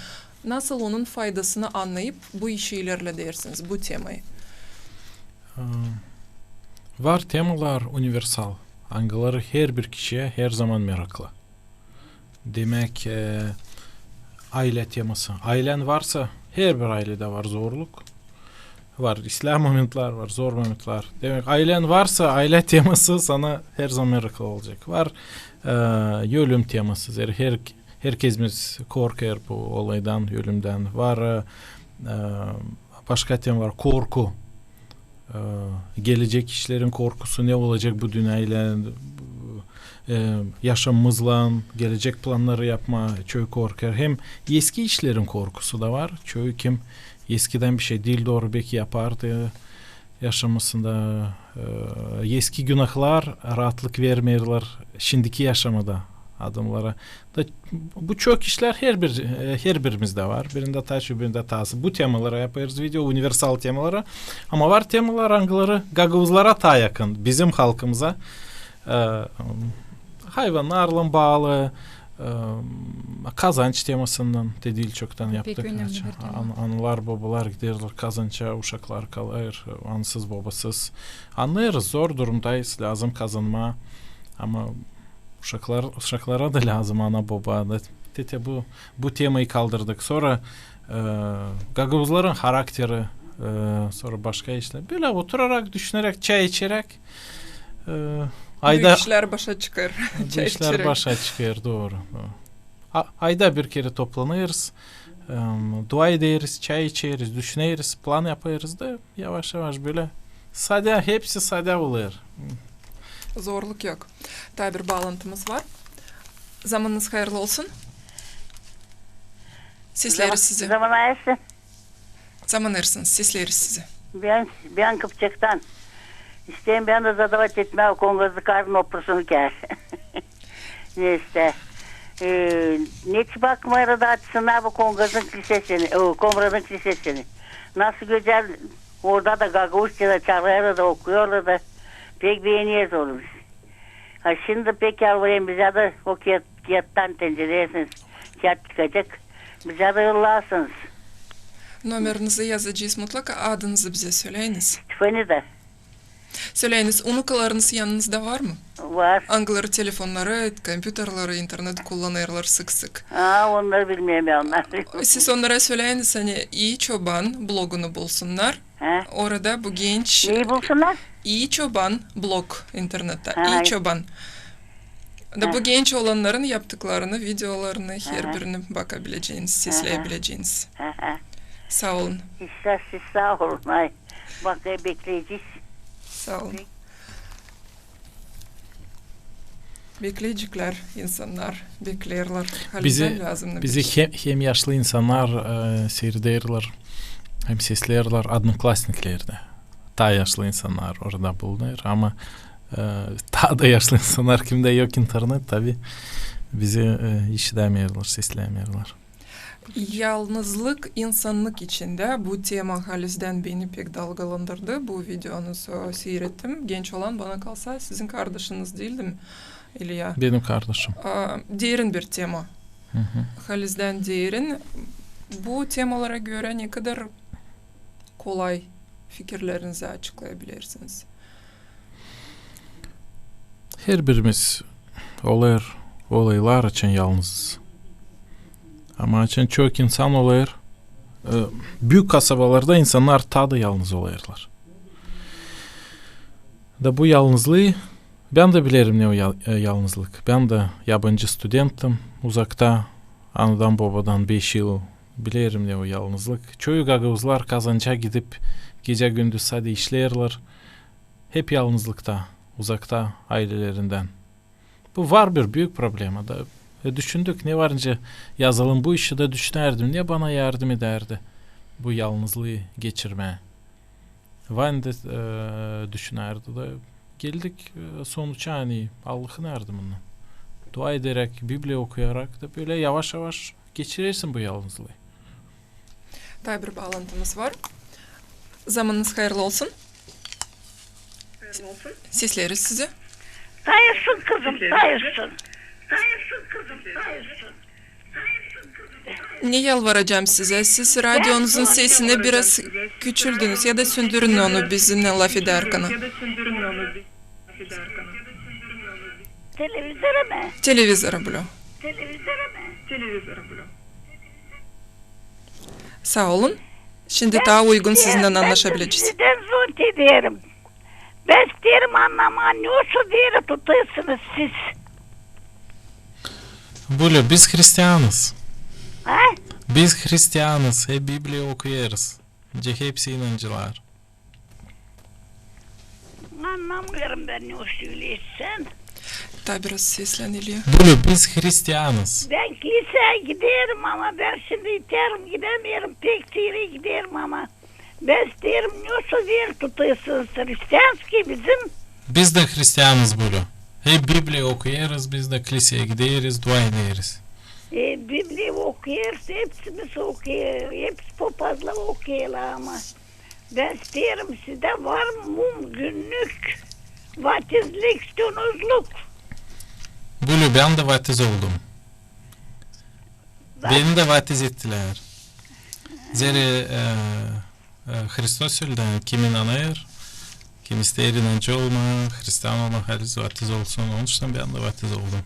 nasıl onun faydasını annayıp bu işi ilerledersiniz, bu temayı? E, var temalar universal, angıları herbir kişiyä herzaman meraklı. Demäk, e, aylä teması. Aylän varsa, herbir ayledä var zorluk. Var islää momentlär, var zor momentlär. Demäk, aylän varsa, aylä teması sana herzaman meraklı olacek. Var, e, ölüm teması. Zerä her-, herkezimiz korkêr bu olaydan, ölümdän. Var, e, e, başka tema var, korku. E, gelecek işlerin korkusu, ne olacek bu dünnä ile, e, yaşamamızlan, gelecek plannarı yapmaa çoyu korkêr. Hem eski işlerin korkusu da var. Çoyu kim eskidän bişey diil dooru beki yapardı yaşamasında, e, eski günahlar raatlık vermeerlär şindiki yaşamada adamnara. Da bu çok işlär herbir, e, herbirimizdä var. Birindä taa çok, birindä taa az. Bu temalara yapêrız video, universal temalara. Ama var temalar, angıları gagauzlara taa yakın, bizim halkımıza. E, hayvannarlan baalı, e, kazanç temasından te diil çoktan yaptık. Pek önemli bir tema. An-, analar, bobalar giderlär kazança, uşaklar kalêr ansız, bobasız. Annêêrız, zor durumdayız, lääzım kazanmaa. Ama uşaklar, uşaklara da lääzım ana-boba. Da te, te bu, bu temayı kaldırdık. Sora, e, gagauzların harakteri, e, sora başka işlär. Bölä oturarak, düşüneräk, çay içeräk, e, ayda bu işlär başa çıkêr. Bu işlär başa çıkêr, dooru, dooru. A-, ayda bir kerä toplanêrız, em, dua ederiz, çay içeriz, düşüneriz, plan yapêrız da yavaş-yavaş bölä sade, hepsi sade olêr. Zorluk yok. Taa bir baalantımız var. Zamanınız hayırlı olsun. Sesleriz sizi. Zaman hayırlı. Zaman hayırlı, sesleriz sizi. Bän, bän Kıpçaktan. İsteerim bän dä zadavat etmää o kongazlıkarın oprusunu kär. Neysä. E, neçin bakmêêr da açsınnar bu kongazın klisesini, o, Komratın klisesini. Nasıl gözäl, orada da gagauzça da çalêrlar da, okuyêrlar da. Pek beeneriz onu biz. Ha, şindi pek yalvarêrım, bizä dä o kiyat, kiyattan tencereysiniz, kiyat çıkacek. Bizä dä yollarsınız. Nomerinizi yazacez mutlaka, adınızı bizä söleyiniz. Stefanida. Söleyiniz, unukalarınız yanınızda var mı? Var. Angıları telefonnarı, kompyuterleri, internet kullanêrlar sık-sık? Aa, onnarı bilmeerim ya, onnarı. Siz onnara söleyiniz, ani İi Çoban blogunu bulsunnar. Ha? Orada bu genç... Neyi bulsunnar? İi Çoban blog internettä. Ha, İi Çoban. Da bu genç olannarın yaptıklarını, videolarını, herbirini bakabileceniz, sesleyebileceniz. Saa olun. Siz saa olun. Ay, bak, e, bekleyecez. Saa olun. Bekleyeceklär insannar, bekleerlär. Bizi, bizi hem, hem yaşlı insannar, e, siirderlär, hem sesleerlär Odnoklassniklerdä. Taa yaşlı insannar orada bulunêr, ama, e, taa da yaşlı insannar, kimdä yok internet, tabii, bizi, e, işidämeerlär, sesleemeerlär. Yalnızlık insanlık içindä. Bu tema halizdän beni pek dalgalandırdı. Bu videonuzu seyrettim. Genç olan, bana kalsa, sizin kardaşınız, diil mi, İlya? Benim kardaşım. A, derin bir tema. Halizdän derin. Bu temalara görä ne kadar kolay fikirlerinizi açıklayabilirsiniz? Herbirimiz olêr olaylar, açan yalnızız. Ama açan çok insan olêr, e, büük kasabalarda insannar taa da yalnız olêrlar. Da bu yalnızlıı, bän dä bilerim ne o yal-, e, yalnızlık. Bän dä yabancı studenttim, uzakta, anadan-bobadan beş yıl bilerim ne o yalnızlık. Çoyu gagauzlar Kazanca gidip, gecä-gündüz sade işleerlär. Hep yalnızlıkta, uzakta aylelerindän. Bu var bir büük problema da. E, düşündük, ne var nicä yazalım bu işi da düşünärdim, ne bana yardım edärdi bu yalnızlıı geçirmää. Vanya da, e, düşünärdi da. Geldik, e, sonuça, ani Allahın yardımınnan. Dua ederäk, Bibliya okuyarak da bölä yavaş-yavaş geçirersin bu yalnızlıı. Taa bir baalantımız var. Zamanınız hayırlı olsun. Sesleriz sizi. Sayılsın, kızım, sayılsın. Ne yalvaracam sizä, siz radionuzun sesini biraz küçüldünüz ya da söndürün onu bizimnän lafedärkän. Televizora mı? Televizora, bölä. Saa olun. Şindi taa uygun sizinnän annaşabilecez. Sizä zor ederim. Bän isteerim annamaa, ne o su veri tutêrsınız siz. Bölä, biz hristianız. Ha? Biz hristianız, hep Bibliya okuyêrız. Nicä hepsi inancılar. Annamêêrım bän, ne o söleersän. Taa biraz seslän, İlya. Bölä, biz hristianız. Bän kliseyä giderim, ama bän şindi itärim, gidemeerim, pek ileri giderim, ama bän isteerim, ne o su veri tutêrsınız, hristianski bizim. Biz dä hristianız, bölä. Hep Bibliya okuyêrız, biz dä kliseyä gideriz, dua ederiz. E, Bibliya okuyêrız, hepsimiz okuyêrız, hepsi popazlar okuyêrlar, ama bän isteerim, sizdä var mı mümkünnük vatizlik, ştunuzluk? Bölä, bän dä vatiz oldum. Beni dä vatiz ettilär. Zerä, e, e, Hristos söledä, kim inanêr, kim isteer inancı olmaa, hristian olmaa, halizdän vatiz olsun. Onuştan bän dä vatiz oldum.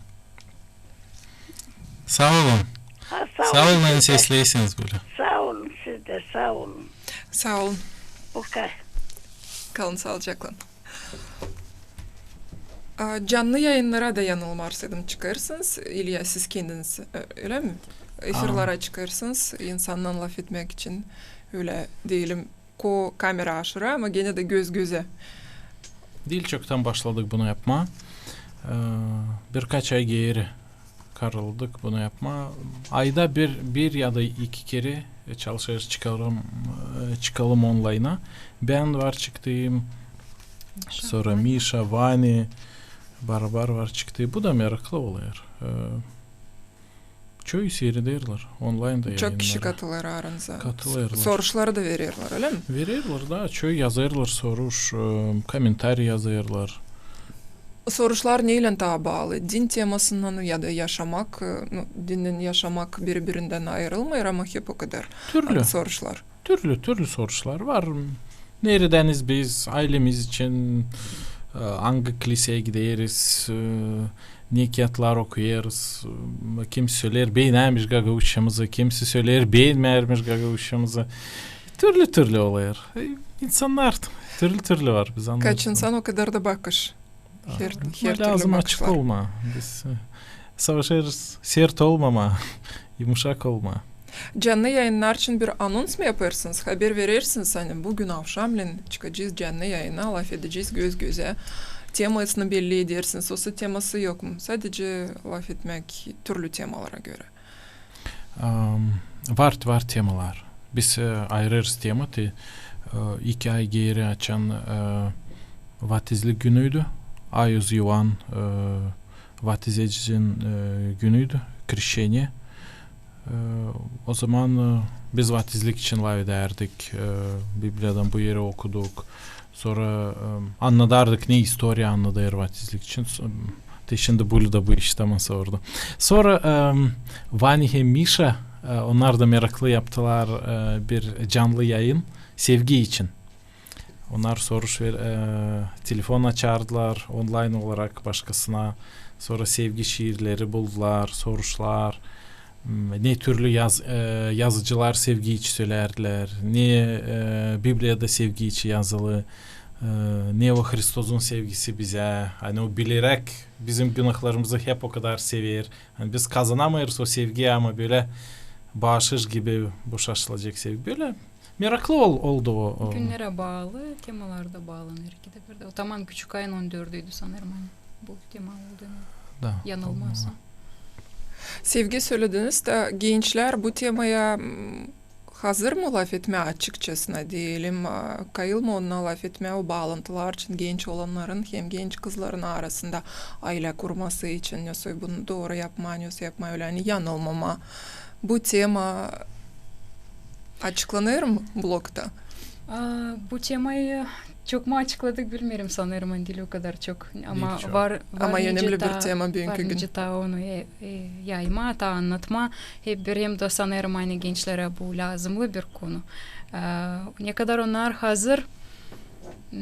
Saa olun. Ha, saa olun, ani sesleysiniz bölä. Saa olun siz dä, saa olun. Saa olun. Bu kadar. Kalın saalıcaklan. A, canlı yayınnara da, yanılmarsaydım, çıkêrsınız, İlya, siz kendiniz, e, ölä mi? Efirlere çıkêrsınız insannan lafetmäk için, ölä deyelim, ko kamera aşıra, ama genä dä göz-gözä. Diil çoktan başladık bunu yapmaa. E, birkaç ay geeri kararladık bunu yapmaa. Ayda bir, bir ya da iki kerä, e, çalışêrız çıkalım, e, çıkalım onlayna. Bän var çıktım, sora Mişa, Vani, Barabar var çıktı. Bu da meraklı olêr. E, çoyu siirederlär onlaynda yayınnarı. Çok kişi katılêr aranıza. Katılêrlar. Soruşları da vererlär, ölä mi? Vererlär da, çoyu yazêrlar soruş, e, komentariy yazêrlar. Soruşlar neylän taa baalı? Din temasınnan ya da yaşamak, e, nu, dinnän yaşamak biri-birindän ayırılmêêr, ama hep o kadar. Türlü. Soruşlar. Türlü, türlü soruşlar var. Neredäniz biz, aylemiz için, e, angı kliseyä gideriz, e, ne kiyatlar okuyêrız, e, kimisi söleer, beenärmiş gagauzçamızı, kimisi söleer, beenmärmiş gagauzçamızı. Türlü-türlü olêr. E, insannar türlü-türlü var, biz annêêrız. Kaç insan, o kadar da bakış. Her, her türlü lääzım bakışlar. Açık olmaa. Biz, e, savaşêrız sert olmamaa, yumuşak olmaa. Canlı yayınnar için bir anons mu yapêrsınız, haber verersiniz, ani büün avşamnen çıkacez canlı yayına, lafedecez göz-gözä, temasını belli edersiniz, osa teması yok mu? Sadece lafetmäk türlü temalara görä. Am, var, var temalar. Biz, e, ayırêrız tema, te, e, iki ay geeri açan, e, vatizlik günüydü. Ayuz Yuan, e, vatizecinin, e, günüydü, krişçeniye. E, o zaman, e, biz vaftizlik için lafedärdik, e, Bibliyadan bu eri okuduk. Sora, e, annadardık, ne istoriya annadêr vaftizlik için. S-, te şindi Bulya da bu işi taman sordu. Sora, e, Vani hem Mişa, e, onnar da meraklı yaptılar, e, bir canlı yayın sevgi için. Onnar soruş ver-, e, telefon açardılar onlayn olarak başkasına. Sora sevgi şiirleri buldular, soruşlar. M, ne türlü yaz-, e, yazıcılar sevgi için sölärdilär, ne, e, Bibliyada sevgi için yazılı, e, ne o Hristozun sevgisi bizä. Ani o bileräk bizim günahlarımızı hep o kadar sever. Ani biz kazanamêêrız o sevgiyi, ama bölä baaşış gibi boşa aşılacek sevgi. Bölä meraklı ol-, oldu o, o. Günnerä baalı, temalar da baalanêr ikidä birdä. O taman küçük ayın on dördüydü sanêrım, ani bu tema oldu. Da, yanılmazsam. Tamam. Sevgi sölediniz da, gençlär bu temaya, m, hazır mı lafetmää açıkçasına, deyelim, a, kayıl mı onnar lafetmää o baalantılar için genç olannarın hem genç kızların arasında aylä kurması için, ne soy bunu dooru yapmaa, ne soy yapmaa ölä, ani yanılmamaa. Bu tema açıklanêr mı blokta? A, bu temayı çok mu açıkladık, bilmeerim, sanêrım, ani diil o kadar çok. Ama var, var önemli bir tema büünkü gün. Var nicä taa onu, e, e, yaymaa, taa annatmaa. Hep bir hem dä sanêrım, ani gençlerä bu lääzımlı bir konu. A, ne kadar onnar hazır, m,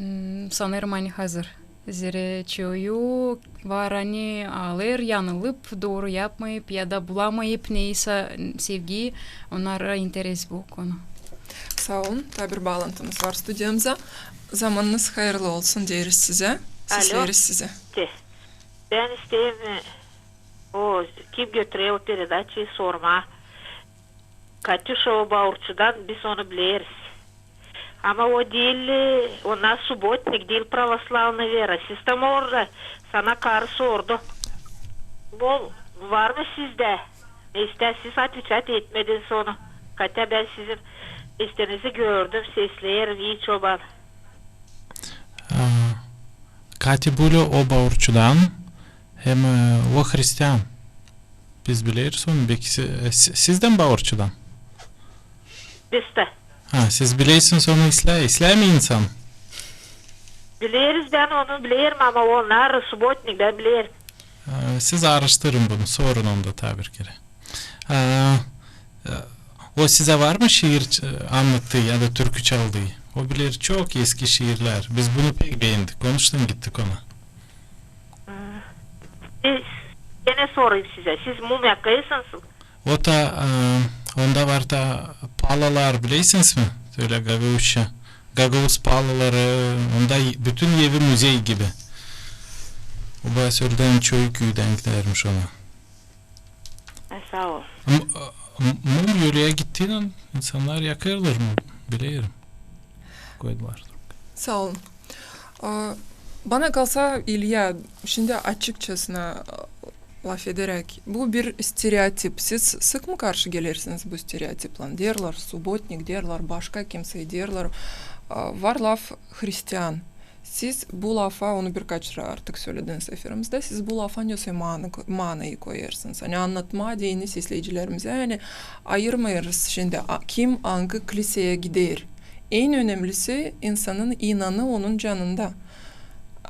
sanêrım, ani hazır. Zerä çoyu var, ani alêr, yanılıp, dooru yapmayıp ya da bulamayıp neysä sevgiyi, onnara interes bu konu. Saa olun. Taa bir baalantımız var studiyamıza. Zamanınız hayırlı olsun deeriz sizä. Alo. Sesleeriz sizi. Te. Bän isteerim, e, o, kim götürä o peredaçayı, sormaa. Katüşa o Baurçudan, biz onu bileriz. Ama o diil, e, onnar subbotnik, diil pravoslavnıy vera. Siz tam orada, sana karı sordu. Bu var mı sizdä? Neysä siz otveçat etmediniz onu. Hatya bän sizin listenizi gördüm, sesleerim, ii çoban. A, Katya Bulya, o Baurçudan. Hem, e, o hristian. Biz bileriz onu. Beki si-, e, si-, siz dä mi Baurçudan? Biz dä. Ha, siz bilersiniz onu islää, islää mi insan? Bileriz, bän onu bilerim, ama onnar subbotnik, bän bilerim. E, siz aaraştırın bunu, sorun onda taa bir kerä. E, e, o sizä var mı şiir ç-, annattıı ya da türkü çaldıı? O biler çok eski şiirlär. Biz bunu pek beendik. Onuştan gittik ona. E, genä sorayım sizä. Siz mumya koyêrsınız mı? O ta, e, onda var ta palalar, bilersiniz mi? Ölä gagauzça. Gagauz palaları, onda bütün evi muzey gibi. O bana söledä, çoyu küüdän gidärmiş ona. E, saa ol. M-, m-, mum yolaya gittiynän insannar yakêrlar mı? Bilerim. Koydular. Saa olun. A, bana kalsa, İlya, şindi açıkçasına, a, lafederäk, bu bir stereotip. Siz sık mı karşı gelersiniz bu stereotiplän? Deerlär subbotnik, deerlär başka kimsey, deerlär, a, var laf hristian. Siz bu lafa, onu birkaç kere artık sölediniz efirimizda, siz bu lafa ne soy mana-, manayı koyêrsınız? Ani annatmaa deyni sesleyicilerimizä, ani ayırmêêrız şindi, a, kim angı kliseyä gider. En önemlisi, insanın inanı onun canında.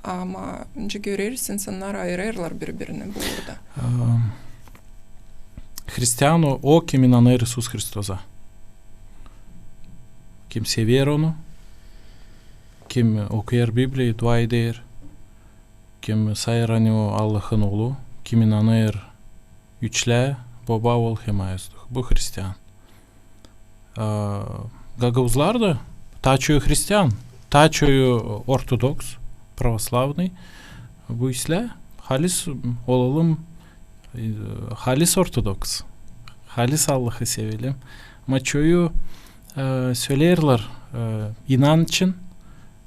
Ama nicä göreriz, insannar ayırêrlar biri-birini burada. Am, hristian o, o, kim inanêr İisus Hristosa. Kim sever onu, kim okuyêr Bibliyayı, dua eder, kim sayêr, ani o Allahın Oolu, kim inanêr Üçlää, Boba, Ool hem Ayas Duh. Bu hristian. A, gagauzlar da, taa çoyu hristian, taa çoyu ortodoks, pravoslavnıy. Bu islää halis olalım, e, halis ortodoks, halis Allahı sevelim. Ama çoyu, e, söleerlär, e, inanın için,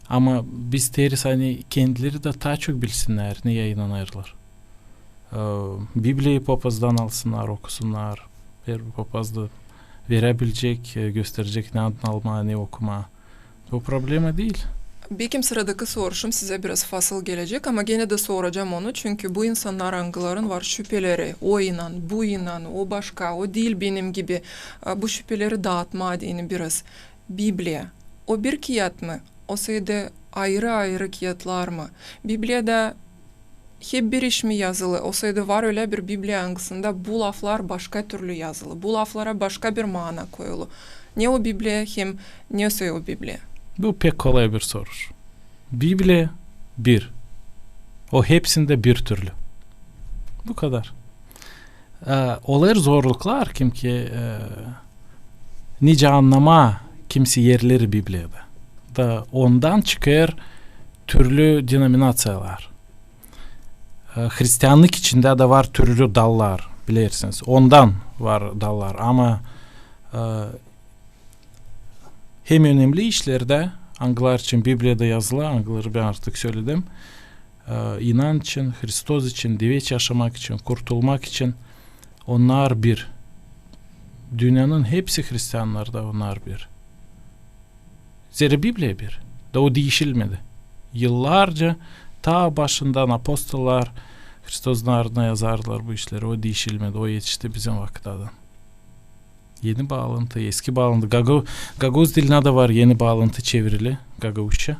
ama biz isteeriz, ani kendileri dä taa çok bilsinnär, neyä inanêrlar. E, Bibliyayı papazdan alsınnar, okusunnar. Her papaz da verebilecek, e, gösterecek, ne almaa, ne okumaa. Bu problema diil. Bekim sıradakı soruşum sizä biraz fasıl gelecek, ama genä dä soracam onu, çünkü bu insannar, angıların var şüpeleri, o inan, bu inan, o başka, o diil benim gibi, a, bu şüpeleri daatmaa deyni biraz. Bibliya, o bir kiyat mı? Olsaydı ayırı-ayırı kiyatlar mı? Bibliyada hep bir iş mi yazılı? Olsaydı var ölä bir Bibliya, angısında bu laflar başka türlü yazılı, bu laflara başka bir maana koyulu. Ne o Bibliya hem ne soy o Bibliya? Bu pek kolay bir soruş. Bibliya bir. O hepsindä bir türlü. Bu kadar. E, olêr zorluklar, kimki, e, nicä annamaa kimisi erleri Bibliyada. Da ondan çıkêr türlü denominaţiyalar. E, hristiannık içindä dä var türlü dallar, bilersiniz. Ondan var dallar, ama, e, hem önemli işlerdä, angılar için Bibliyada yazılı, angıları bän artık söledim, e, inan için, Hristos için, diveç yaşamak için, kurtulmak için, onnar bir. Dünnenin hepsi hristiannarda onnar bir. Zerä Bibliya bir. Da o diişilmedi. Yıllarca, ta başından apostollar, Hristosun adına yazardılar bu işleri. O diişilmedi. O etişti bizim vakıttadan. Eni Baalantı, Eski Baalantı. Gaga-, gagauz dilinä dä var Eni Baalantı çevirili gagauzça.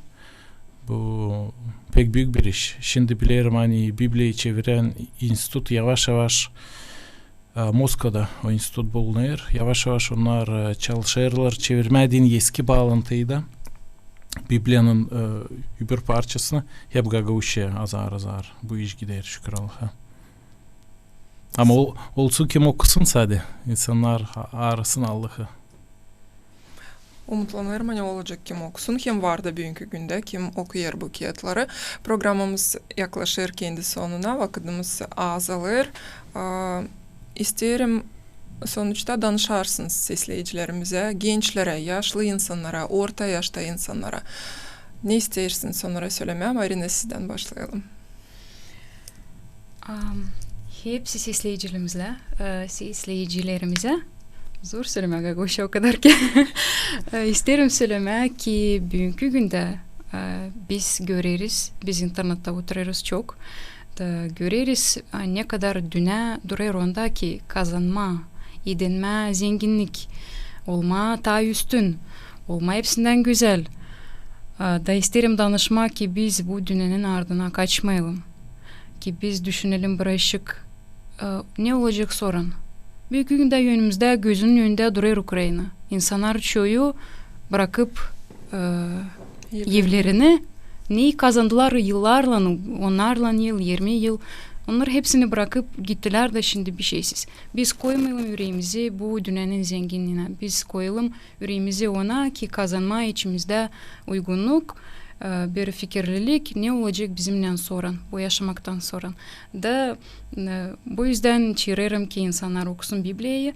Bu pek büük bir iş. Şindi bilerim, ani Bibliyayı çevirän institut yavaş-yavaş, e, Moskvada o institut bulunêr. Yavaş-yavaş onnar, e, çalışêrlar çevirmää deyni Eski Baalantıyı da, Bibliyanın, e, öbür parçasını hep gagauzça, azar-azar. Bu iş gider, şükür Allaha. Ama o, olsun kim okusun sade, insannar a-, aarasın Allahı. Umutlanêrım, ani olacek kim okusun, hem var da büünkü gündä kim okuyêr bu kiyatları. Programamız yaklaşêr kendi sonuna, vakıdımız azalêr. A, isteerim, sonuçta danışarsınız sesleyicilerimizä, gençlerä, yaşlı insannara, orta yaşta insannara. Ne isteersiniz onnara sölemää? Marina, sizdän başlayalım. Am, hepsi sesleyicilerimizä, e, sesleyicilerimizä, zor sölemää gagauzça o kadar ki, e, isteerim sölemää ki, büünkü gündä, e, biz göreriz, biz internettä oturêrız çok, da göreriz, e, ne kadar dünnä durêr onda ki kazanmaa, edinmää zenginnik, olmaa taa üstün, olmaa hepsindän gözäl. A, da isteerim danışmaa ki biz bu dünnenin ardına kaçmayalım. Ki biz düşünelim birazcık, a, ne olacek soran. Büünkü gündä önümüzdä, gözünün önündä durêr Ukraina. İnsannar çoyu brakıp, a, evlerini, neyi kazandılar yıllarlan, onnarlan yıl, irmi yıl, onnar hepsini brakıp gittilär da şindi bişeysiz. Biz koymayalım üreemizi bu dünnenin zenginniinä. Biz koyalım üreemizi ona, ki kazanmaa içimizdä uygunnuk, e, bir fikirlilik, ne olacek bizimnän soran, bu yaşamaktan soran. Da, e, bu üzdän çaarêrım ki insannar okusun Bibliyayı.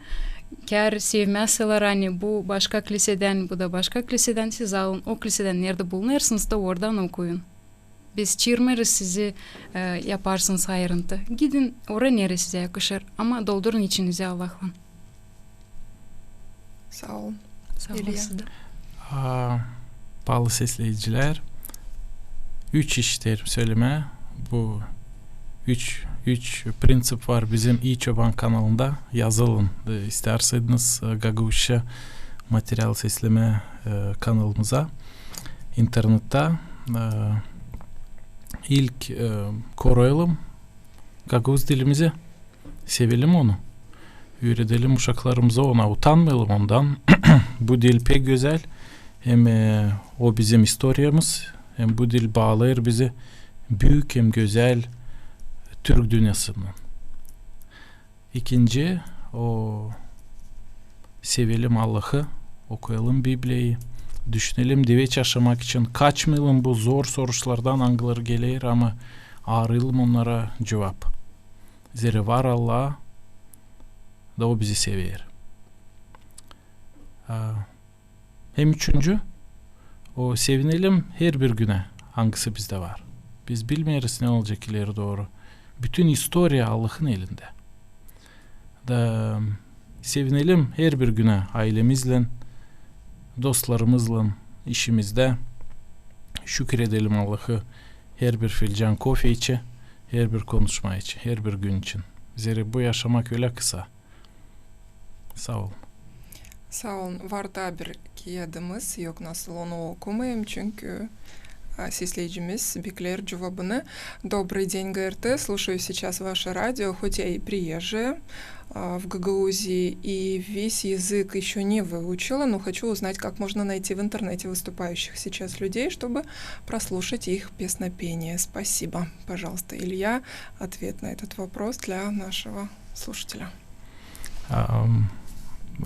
Kär sevmäzselär, ani bu başka klisedän, bu da başka klisedän, siz alın o klisedän, neredä bulunêrsınız da oradan okuyun. Biz çaarmêêrız sizi, e, yaparsınız ayırıntı. Gidin ora, neredä sizä yakışêr, ama doldurun içinizi Allahlan. Saa olun. Saa olun, İlya. Siz dä. A, paalı sesleyicilär, üç iş isteerim sölemää. Bu üç, üç prinţip var bizim İi Çoban kanalında. Yazılın, e, isteersäydiniz, e, gagauzça material seslemää, e, kanalımıza internettä. E, ilk, e, koruyalım gagauz dilimizi, sevelim onu, üüredelim uşaklarımızı ona, utanmayalım ondan. Bu dil pek gözäl, hem, e, o bizim istoriyamız, hem bu dil baalêêr bizi büük hem gözäl türk dünnesinnän. İkinci, o, sevelim Allahı, okuyalım Bibliyayı, düşünelim diveç yaşamak için, kaçmayalım bu zor soruşlardan, angıları geler, ama aarayalım onnara cuvap. Zerä var Allah, da o bizi sever. A, hem üçüncü, o, sevinelim herbir günä, angısı bizdä var. Biz bilmeeriz, ne olacek ileri dooru. Bütün istoriya Allahın elindä. Da sevinelim herbir günä ailemizlän, dostlarımızlan, işimizdä, şükür edelim Allahı herbir filcan kofe için, herbir konuşma için, herbir gün için. Zerä bu yaşamak ölä kısa. Saa olun. Saa olun. Var taa bir kiyadımız, yok nasıl onu okumayım, çünkü, a, sesleyicimiz bekleer cuvabını. Добрый день, ГРТ. Слушаю сейчас ваше радио, хоть я и приезжая, а, в Гагаузии, и весь язык ещё не выучила, но хочу узнать, как можно найти в интернете выступающих сейчас людей, чтобы прослушать их песнопение. Спасибо. Пожалуйста, Илья, ответ на этот вопрос для нашего слушателя. А, м,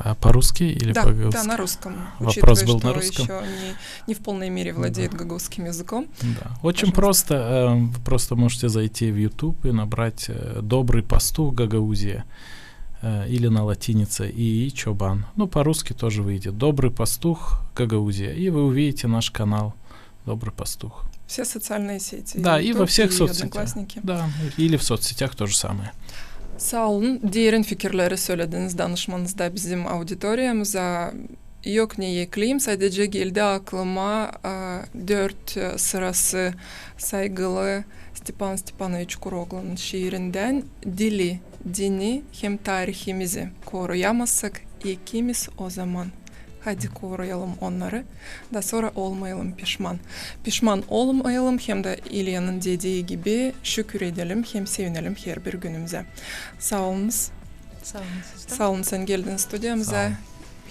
а по-русски или по-гагаузски? Да, да, на русском. Вопрос был на русском? Учитывая, что ещё не, не в полной мере владеет гагаузским языком. Да. Очень просто. Э, вы просто можете зайти в YouTube и набрать, э, «Добрый пастух Гагаузия», э, или на латинице «И чобан». Ну, по-русски тоже выйдет. «Добрый пастух Гагаузия». И вы увидите наш канал. Добрый пастух. Все социальные сети. Да, и во всех соцсетях. YouTube и Одноклассники. Да, или в соцсетях то же самое. Saa olun. Derin fikirleri sölediniz danışmanızda bizim auditoriyamıza. Yok ne ekleyim, sadece geldi aklıma, a, dört, e, sırası saygılı Stepan Stepanoviç Kuroglanın şiirindän: Dili, dini hem tarihimizi koruyamazsak, e kimiz o zaman? Hadi koruyalım onnarı, da sora olmayalım pişman. Pişman olmayalım hem dä İlyanın dediyi gibi şükür edelim hem sevinelim herbir günümüzä. Saa olunuz. Saa olun siz dä. Saa olun, sän geldin studiyamıza. Saa olun.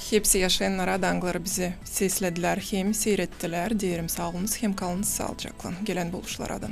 Hepsi yaşayannara da, angıları bizi sesledilär hem siirettilär, deerim saa olunuz hem kalınız saalıcaklan. Gelän buluşularadan.